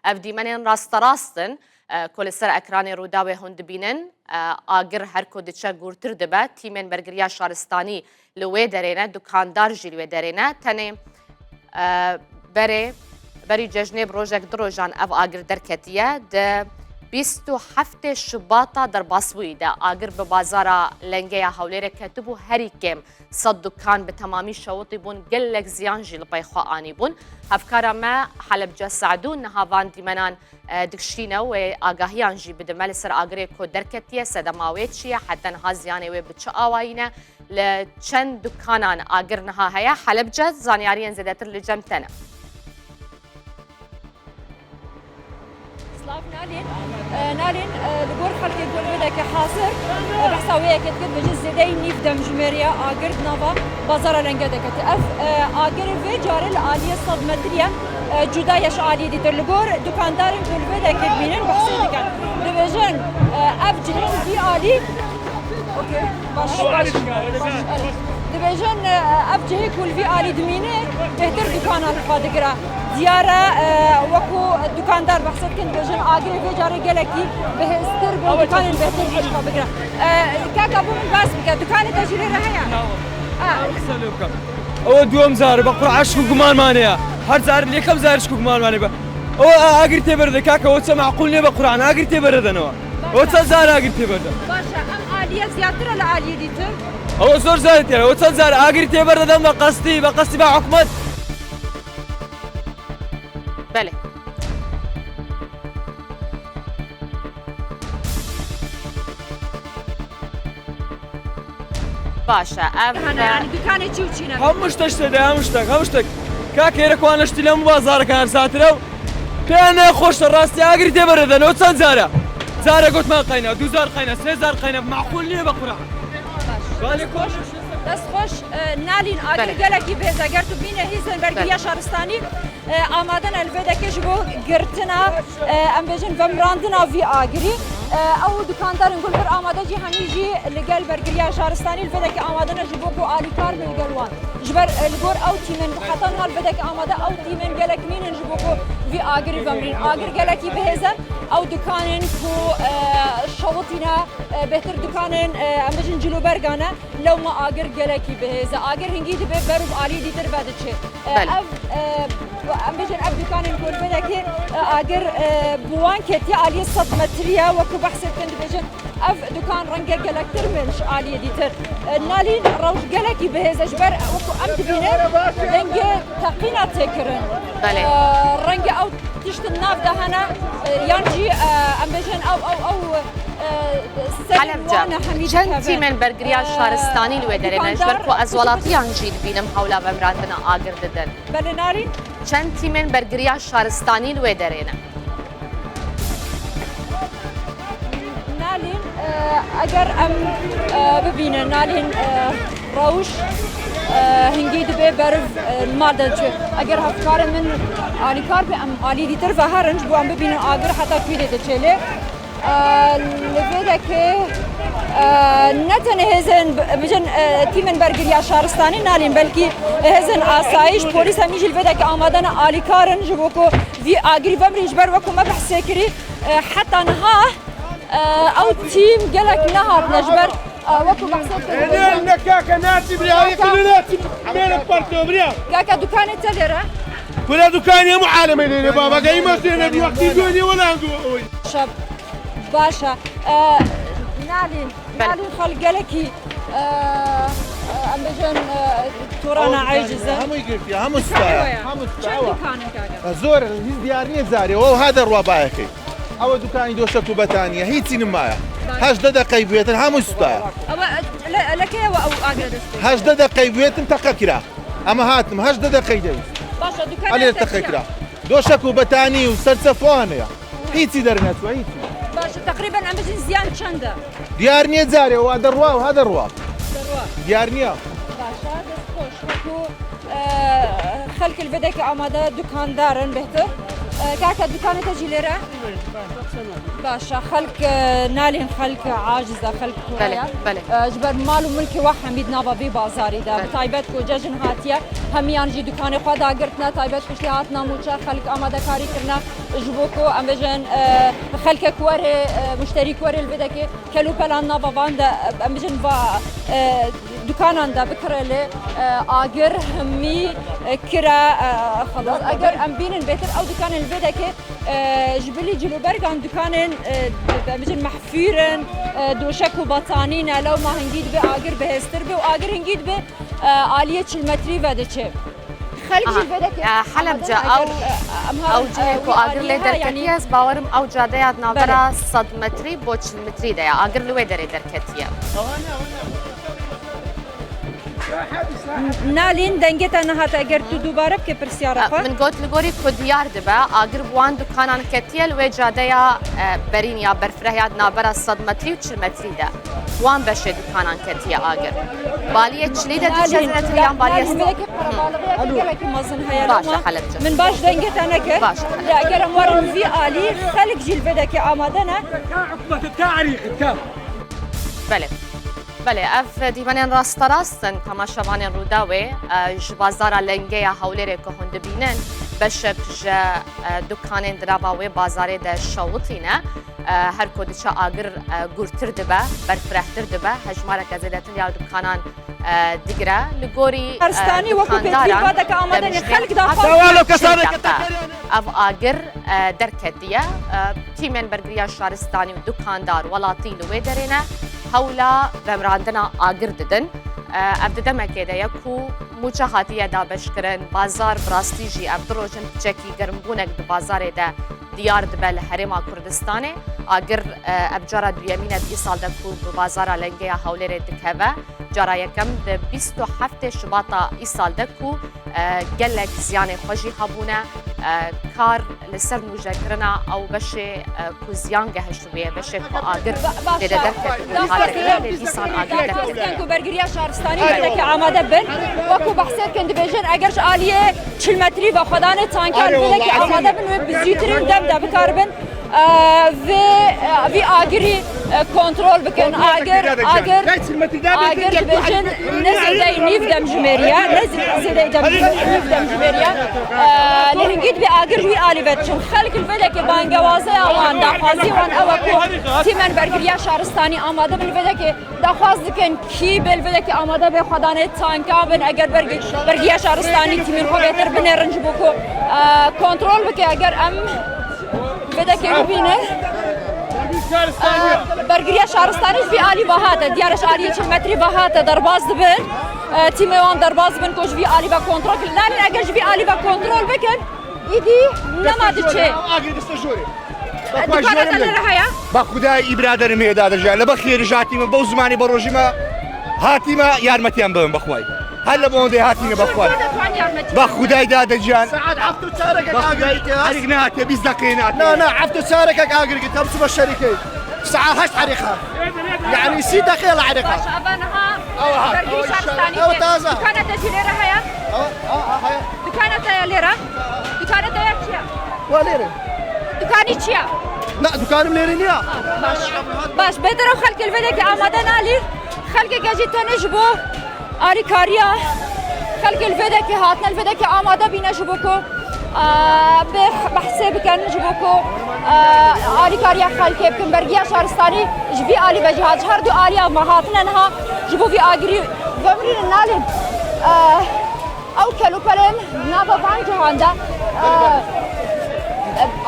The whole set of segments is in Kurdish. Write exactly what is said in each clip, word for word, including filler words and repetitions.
Ev dîmenên rasterast in, e, ku li ser ekranê Rûdawê hûn dibînin. E, agir her ku diçe gûrtir dibe, tîmên bergiriya şaristanî li wê derê ne, dukandar jî li wê derê ne. Tenê, e, berê, berî cejnê bi rojek du rojan ev agir derketiye. Di bîst û heftê Şibata derbasbûyî de agir bi bazara Lengê ya Hewlêrê ketibû, herî kêm sed dukan bi temamî şewitî bûn, gelek ziyan jî li pey xwe anîbûn. Hevkara me Helebce Se'dû niha van dîmenan, e, dikişîne û wê agahiyan jî bide me li ser agirê ku derketiye, sedema wê çi ye, heta niha ziyanê wê bi çi awayî ne, li çend dukanan agir niha heye. Helebce, zanyariyên zêdetir li cem te ne. Silav Nalîn. E, Nalîn, e, li gor xelkê ku li vê derê hazir, e, behsa wê yekê dikin, dibêjin zêdeyî nîv demjimêrê ye agir di nava bazara Lengê de ketiye. Ev, e, agirê vê carê li aliyê sed metrî ye, e, cuda ye ji aliyê dîtir. Li gor dukandarên ku li vê derê dibînin behsê dikin. Dibêjin, e, ev cihên vî alî Okey, baş, baş, baş, erê. Dibêjin, e, ev cihê ku li vî alî dimîne, bêhtir dukanan li xwe digire. Diyar e, e, wekû dukandar behs dikin, dibêjin agirê vê carê gelekî bihêztir bû, dukanên bêhtir jî ji xwe bigire. E, kaka, bo min bas bike, dukanê te jî lê re heye? Ha. Ew duwem car e, bi Qur'an şik û guman mane ya. Her car li yekem car şik û guman mane be. Ew agir tê berde kaka, ew çe meqûl nê be Qur'an, agir tê berde newa. O çend car agir tê berde? Baş e, ev aliyê ziyadtir e li aliyê dîtir? Ew zor ziyadtir e. O çend car agir tê berde dem be qestî, be qestî be hikûmet. Belê. Baş e, ev Hene, yanî dukanê çi û çi ne? Hemû tişt tê de, hemû tişt, hemû tişt. Kaka, êre ku an leştî lem bazarek her satir ew. Pê ne xweş e, rastî agirî tê berde ne, o çend car e? Car e got me qeyna, du car qeyna, sê car qeyna, meqûl nîye be Qur'an. Baş. Belê, dest xweş. Dest xweş. E, Nalîn, agir Belê. gelekî bihêz e. Eger tu bîne hêzên bergiriya Belê. şaristanî, e, amade ne li vê derê ji bo girtina, e, em bêjin vemirandina vî agirî. E, ew dukandarên ku li vir amade jî hemî jî li gel bergiriya şaristanî li vê derê amade ne ji bo ku alîkar bin li gel wan. Ji ber, e, li gor ew tîmên ku heta niha li vê derê amade, ew tîmên gelek nînin ji bo ku vî agirî vemirîn. Agir gelekî bihêz e. Ew dukanên ku, e, şewitîne, e, bêhtir dukanên, e, em bêjin cilûberga ne. Lewma agir gelekî bihêz e. Agir hingî dibe ber û alî dîtir vediçe. E, Belê. ev, e, em bêjin ev dukanên ku li vê derê, e, agir, e, bi wan ketiye aliyê sed metrî ye, wekû behsê dikin dibêjin ev dukan renge gelektir min ji aliyê dîtir. E, Nalîn rewş gelekî bihêz e, ji ber wekû em dibînin rengê teqîna tê kirin. Belê. E, rengê ew tiştin nav de hene, e, yan jî, e, em bêjin ew, ew, ew, e, serên Helebce, wan e hemî çend dikevin. tîmên bergiriya E, şaristanî li wê derê ne? Ji ber ku ez dukandar welatiyan jî dibînim hewla vemirandina agir didin. Belê Nalîn. Çend tîmên bergiriya şaristanî li wê derê ne? Nalîn, e, eger em, e, bibînin, Nalîn, e, rewş, e, hingî dibe beriv, e, mal de diçe. Eger hevkarên min alîkar be, em alî dîtir ve herin, ji bo em bibînin agir heta kû de diçe lê. E, li vê derê, e, ne tenê hêzên, bi-, bijin, e, tîmên bergiriya şaristanî Nalîn, belkî hêzên asayîş, polîs hemî jî li vê derê amade ne, alîkar in ji bo ku vî agirî vemirîn, ji ber wekû me behsê kirî, e, heta niha, e, ew tîm gelek nehatine, ji ber, e, wekû behsê kirî. Êdî ne kaka, naçî birî, ayê kilo naçî, mêre parto birî. Kaka, dukanê te lê re? Kula dukanê hemû alemê lê re, baba, geyî mesêne, bi wextî dönê, wela hendo oy. Şab, baş e. E, Nalîn, Belê. Nalîn xelk gelekî, e, e, em bêjin, e, torana aciz e. Hemû girtiye, hemû staya, hemû staya. Çend dukan in kaka? E, zor in, hîç diyar niye zarê, o ha derwa bayekê. Ew dukanî doşek û betaniye, hîçî nimaya. Belê. Hejdeh deqey bûyetin, hemû staya. Ew, e, le-, lekeye we ew agre dest pê? Hejdeh deqey bûyetin, teqe kira. Ama hatim, hejdeh deqey de. Baş e, dukanê Alê te teqe kira. kira. Doşek û betanî û serçe fuane ya. Hîçî derneçû, hîçî. Baş e, teqrîben em bijin ziyan çend e? Diyar niye carê, wa derwa, wa derwa. Derwa. Diyar niye. Baş e, dest xweş. Wekû, e, xelk li vê derê amade dukandar in bêhtir. E, kaka, dukanê te jî lêre? Baş e, xelk, e, nalên xelk aciz e, xelk tune Belê, ye. belê. E, ji ber mal û milkê we hemî di nava vê bazarê de. Belê. Bi taybet ku cejn hatiye, hemiyan jî dukanê xwe dagirtine, taybet piştî hatina mûçe, xelk amadekarî kirine ji bo ku em bêjin, e, xelkek were, e, muşterîk were li vê dekê. Kelûpelan nava van de, em bijin va, e, dukanan de bikire li, e, agir hemî, e, kire, e, xelas. Eger em bînin bêtir ew dukanên li vê dekê, e, ji bilî cilûbergan dukanên, e, em bijin mehfûr in, e, doşek û batanî ne, lewma hingî dibe agir bihêztir be û agir hingî dibe, e, aliyê çil metrî ve diçe. Xelk Aha. jî vê dekê E, Helebce, amadenin, ew, eger, e, em ew harin, cihê e, ku wî agir aliyê lê ha, derketiye, yanî ez bawerim ew cadeya di navbera Belê. sed metrî bo çil metrî de ye. Agir li wê derê derketiye. Nalîn, dengê te nehate, eger tu dubare bike pirsyara E, xwe. Min got li gorî ku diyar dibe, agir bi wan dukanan ketiye li wê cadeya, e, berîn ya berfireh ya di navbera sed metrî û çil metrî de. Wan beşê dukanan ketiye agir. Baliyê çilî de diçe zêdetir yan baliyê Nalîn, belkî qerebalixiyeke gelekî mezin heye Baş e, loma. Helebce. Min baş dengê te nekir. Baş e, Helebce. Lê eger em werin vî alî, xelk jî li vê dekê amade ne. Belê. Belê, ev dîmenên rasterast in, temaşevanên Rûdawê, e, ji bazara Lengeya Hewlêrê ku hûn dibînin, beşek ji, e, dukanên di nava wê bazarê de şewitîne. E, her ku diçe agir, e, gurtir dibe, berfirehtir dibe, hejmareke zêdetir ya dukanan, e, digire. Li gorî, e, Şaristanî wekî dukandaran, pêdivî vadeke amade ne, demjimêr xelk daxwaz çil deqe ev agir, e, derketiye. E, tîmên bergiriya şaristanî û dukandar welatî li wê derê ne, hewla vemirandina agir didin. E, ev di demekê de ye ku mûçe hatiye dabeşkirin, bazar bi rastî jî ev du roj in piçekî germbûnek di bazarê de diyar dibe li Herêma Kurdistanê. Agir, e, ev cara duyemîn e di îsal de ku bi bazara Lengeya Hewlêrê dikeve. Cara yekem di bîst û heftê Şibata îsal de ku, e, gelek ziyanê xwe jî hebûne. E, kar li ser nûjekirina ew beşê, e, ku ziyan gehişt bûye, beşê ku agir Ba-, baş lê de e. derketibû, Daxwaz hatiye, dikin, lê dîsan agir daxwaz dikin derketiye. ku bergiriya şaristanî Alo. vê dekê amade bin. Wekî behsê dikin dibêjin, eger ji aliyê çil metrî ve xwedanê tankan Alo, vê dekê vallahi amade bin, wê bi zûtirîn dem de bikaribin, e, vê, e, vî agirî, e, kontrol bikin. Agir, agir, agir dibêjin ne zêdeyî nîv demjimêrî ye, ne zê-, zêdeyî demjimêrî, nîv demjimêrî ye. E, lê hingî dibê agir ji wî alî ve diçin. Xelk li vê dekê bangewazeya wan, daxwazî wan ew e ku tîmên bergiriya şaristanî amade bin li vê dekê. Daxwaz dikin kî bê li vê dekê amade bê, xwedanê tanka bin, eger bergi-, bergiya şaristanî tîmên xwe bêtir binêrin ji bo ku, e, kontrol bike, eger em vê dekê bibînin. E, bergiriya şaristanî ji vî alî ve hate, diyar e ji aliyê çil metrî ve hate, derbas dibin. E, tîmê wan derbas dibin ku ji vî alî ve kontrol bikin. Nalîn, eger ji vî alî ve kontrol bikin, Îdî nema diçe. Agir diste jorê. Dukana te lê re heye? Ba Xwedayê î biraderim heye dadecan. Li bexêrî ji hatîme, bo zimanî bo rojî me hatîme yarmetiyan bibim bexway. Her li bo hondê hatîme bexway. Ba Xwedayê dadecan. Saet heft û çarek agir dike. Herîk nehatiye, bîst deqeyê nehatiye. Na, na, heft û çarek agir dike. Em çûme şerîkê. Saet heşt herîka. Yani sî deqeyê li herîka. Baş, eva niha Ewa, bergî ewa, şaristanî ewa, tê. Taze. Dukana te jî lê re heye? Ewa, ewa, ewa, heye. Dukana te ye lê re? Dukana te ye çi ye? Wa lê re. Dukanî çi ye? Na, dukanim lê re niye? Baş. Baş, bêtir ew xelkê li vê dekê amade nalî. Xelkeke jî tenê ji bo alîkariya xelkê li vê dekê hatine, li vê dekê amade bîne ji bo ku, a, bê behsê bikin, ji bo ku, a, alîkariya xelkê bikin. Bergiya şaristanî ji vî alî ve jî hat, ji her du aliya me hatine niha ji bo vî agirî vemirînin nalîn. A, Ew kelûpelên nava van cihan de, e,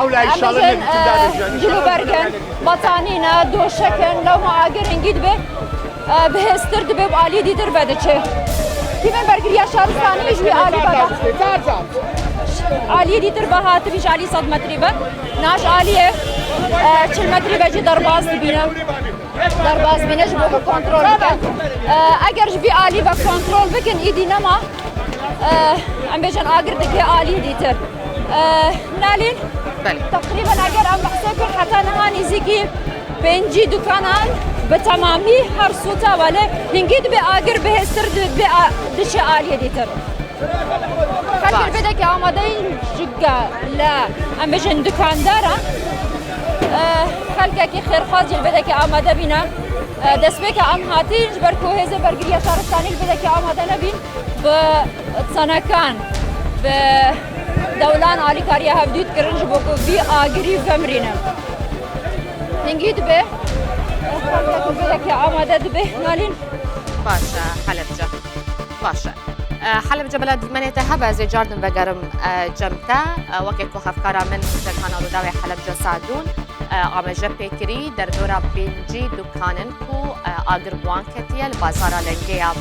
Ew la em inşallah bêjin, ne biçim e, dadê cihan, inşallah cilûbergin, batanî ne, doşekin, lewma agir hingî dibe, e, bihêztir dibe û aliyê dîtir vediçe. Tîmên bergiriya şaristanî ji wî alî ve, aliyê dîtir ve hatibî ji alî sed metrî ve. Niha ji aliyê, e, çil metrî ve jî derbas dibîne. Derbas bîne ji bo ku kontrol bikin. E, eger ji vî alî ve kontrol bikin, îdî nema, e, em bêjin agir dike alî dîtir. E, Nalîn, Belê. Teqrîben eger em behsê bikin, heta niha nêzîkî pêncî dukanan bi temamî her sûte, welê hingî dibe agir bihêztir dibe a-, diçe aliyê dîtir. Baş. Li vê dekê amade in ji ge-, le, em bêjin dukandaran, e, xelkekî xêrxwaz jî li vê dekê amade bîne. E, destpêka em hatîn ji ber ku hêzên bergiriya şaristanî li vê dekê amade nebîn, bi çanekan, bi dewlan alîkariya hevdû dikirin ji bo ku vî agirî vemirîne. Hingî dibe, e, xelkek li vê dekê amade dibe, Nalîn. Baş e, Helebce. Baş e. E, Helebce bila dîmenê te hebe, ez ê cardin vegerim, e, cem te. E, weke ku hevkara min Zekana Rûdawê Helebce Sadûn, e, amaje pê kirî, derdora pêncî dukan in ku, e, agir bi wan ketiye li bazara Lengê ya,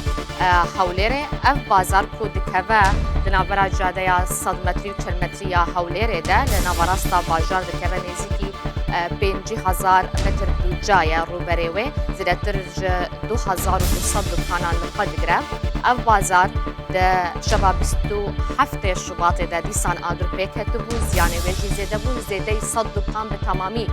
e, Hewlêrê. Ev bazar ku dikeve di navbera cadeya sed metrî û çil metrî ya Hewlêrê de, li naverasta bajar dikeve nêzîkî, e, pêncî hezar metr dûca ye rûberê wê. Zêdetir ji du hezar û du sed dukanan li xwe digire. Ev bazar di şeva bîst û heftê Şubatê de dîsan agir pê ketibû, ziyanê wê jî zêde bû. Zêdeyî sed dukan bi temamî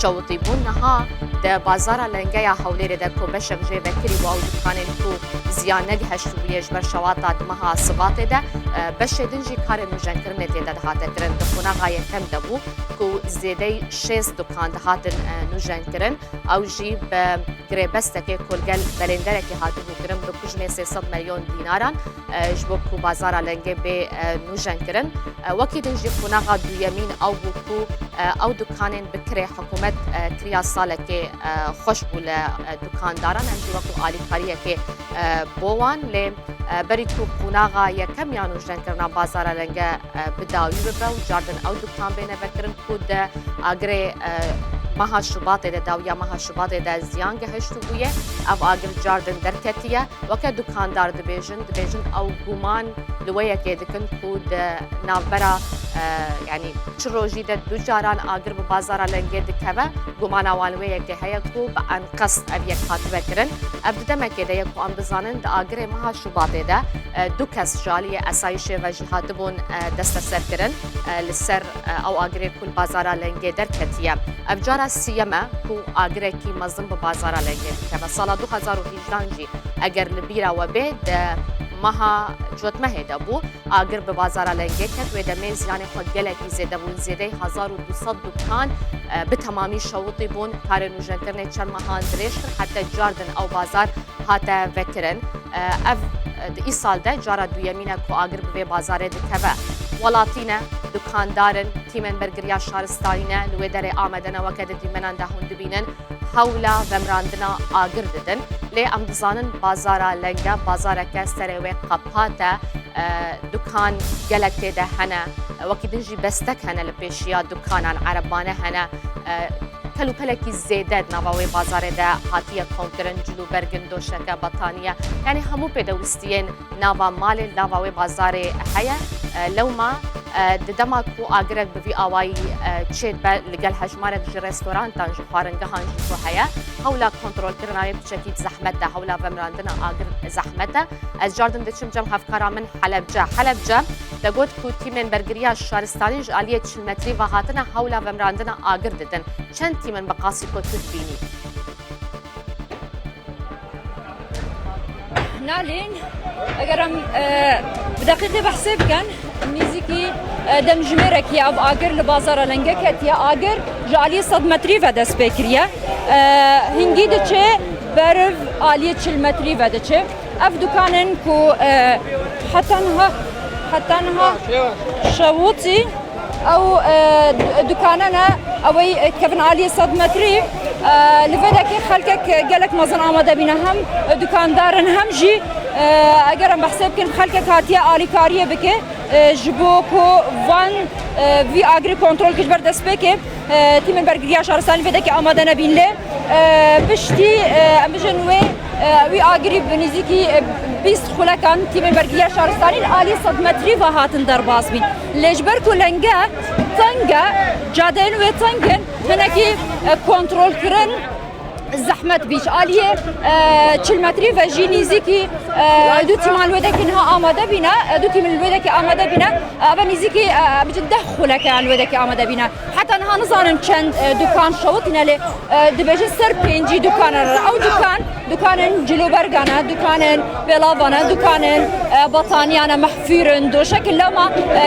şewitî bûn. Niha di bazara Lenge ya Hewlêrê de ku beşek jê vekirî bû, ew dukanên ku ziyan negihiştibûye ji ber şewata di meha Sibatê de, e, beşê din jî karê nûjenkirinê tê de dihate kirin. Di qonaxa yekem de bû ku zêdeyî şêst dukan dihatin, e, nûjenkirin. Ew jî bi girêbestekê ku li gel belênderekê hatibû kirin bi kujmê sê sed milyon dînaran, e, ji bo ku bazara Lengê bê, e, nûjenkirin. E, wekî din jî qonaxa duyemîn ew bû ku, e, ew dukanên bi kirê hikûmet, e, kiriya salekê, e, xweş bû li, e, dukandaran. Em jî wekû alîkariyekê, e, bo wan. Lê, e, berî ku qonaxa yekem ya nûjenkirina bazara Lenge, e, bi dawî bibe û cardin ew dukan bêne vekirin ku di agirê, e, meha Şubatê de, dawiya meha Şubatê de ziyan gihiştibûye, ev agir cardin derketiye. Weke dukandar dibêjin, dibêjin ew guman li wê yekê dikin ku di navbera, e, yanî çi rojî de du caran agir bi bazara Lengê dikeve, gumana wan li wê yekê heye ku bi enqest ev yek hatibe kirin. Ev di demekê de ye ku em dizanin di agirê meha Şubatê de, e, du kes ji aliyê esayîşê ve jî hatibûn, e, desteserkirin, e, li ser, e, ew agirê ku li bazara Lengê derketiye. Ev cara siyem e ku agirekî mezin bi bazara Lengê dikeve. Sala du hezar û hejdehan jî eger li bîra we bê, di meha Cotmehê de bû. Agir bi bazara Lengê ket, wê demê ziyanê xwe gelekî zêde bûn. Zêdeyî hezar û du sed dukan, e, bi temamî şewitî bûn. Karê nûjenkirinê çend mehan dirêj kir, heta cardin ew bazar hate vekirin. E, ev, e, di îsal de cara duyemîn e ku agir bi vê bazarê dikeve. Welatî ne, dukandar in, tîmên bergiriya şaristanî ne, li wê derê amade ne, weke di dîmenan de hûn dibînin, hewla vemirandina agir didin. Lê em dizanin bazara Lenge bazareke serê wê qepat e, e, dukan gelek tê de hene, e, wekî din jî bestek hene li pêşiya dukanan, erebane hene, e, kelûpelekî zêde di nava wê bazarê de hatiye komkirin, cilûbergin, doşeke, betaniye, yanî hemû pêdewistiyên nava malê, nava wê bazarê heye. E, lewma, e, di dema ku agirek bi vî awayî, e, çêdibe, li gel hejmarek ji restorantan, ji xwaringehan jî ku heye, hewla kontrolkirina wê piçekî zehmet e, hewla vemirandina agir zehmet e. Ez cardim diçim cem hevkara min Helebce. Helebce, te got ku tîmên bergiriya şaristanî ji aliyê çil metrî ve hatine hewla vemirandina agir didin. Çend tîm in bi qasî ku tu dibînî? Nalîn, eger em, e, bi deqîqê behsê bikin, nêzîkî, e, demjimêrekî ev agir li bazara Lengê ketiye. Agir ji aliyê sed metrî ve dest pê kiriye. E, hingî diçe, beriv aliyê çil metrî ve diçe. Ev dukanên ku, e, heta niha, heta niha şewitî, ew, e, dukane ne, ew ê kevin aliyê sed metrî. E, li vê dekê xelkek gelek mezin amade bîne, hem dukandar in, hem jî, e, eger em behsê bikin, xelkek hatiye alîkariyê bike, e, ji bo ku van, e, vî agirê kontrol kir ji ber destpêkê. E, tîmên bergiriya şaristanî vê dekê amade nebîn lê, e, piştî, e, em bijin wê, e, wî agirî bi nêzîkî, e, bîst xulekan tîmên bergiriya şaristanî li alî sed metrî ve hatin derbas bîn. Lê ji ber ku Lenge teng e, cadeyên wê teng in, hinekî, e, kontrolkirin Zehmet bî. Ji aliyê, e, çil metrî ve jî nîzîkî, e, du tîman li wê dekê niha amade bîne, e, du tîm li wê dekê amade bîne. Eve nîzîkî, e, bicin deh xuleke yan li wê dekê amade bîne. Heta niha nizanin çend, e, dukan şewitîne lê, e, dibêjin ser pêncî dukan re. Ew dukan, dukanên cilobergan e, dukanên pêlavan e, dukanên, e, bataniyan e, mehfûr in, doşek in, lema, e,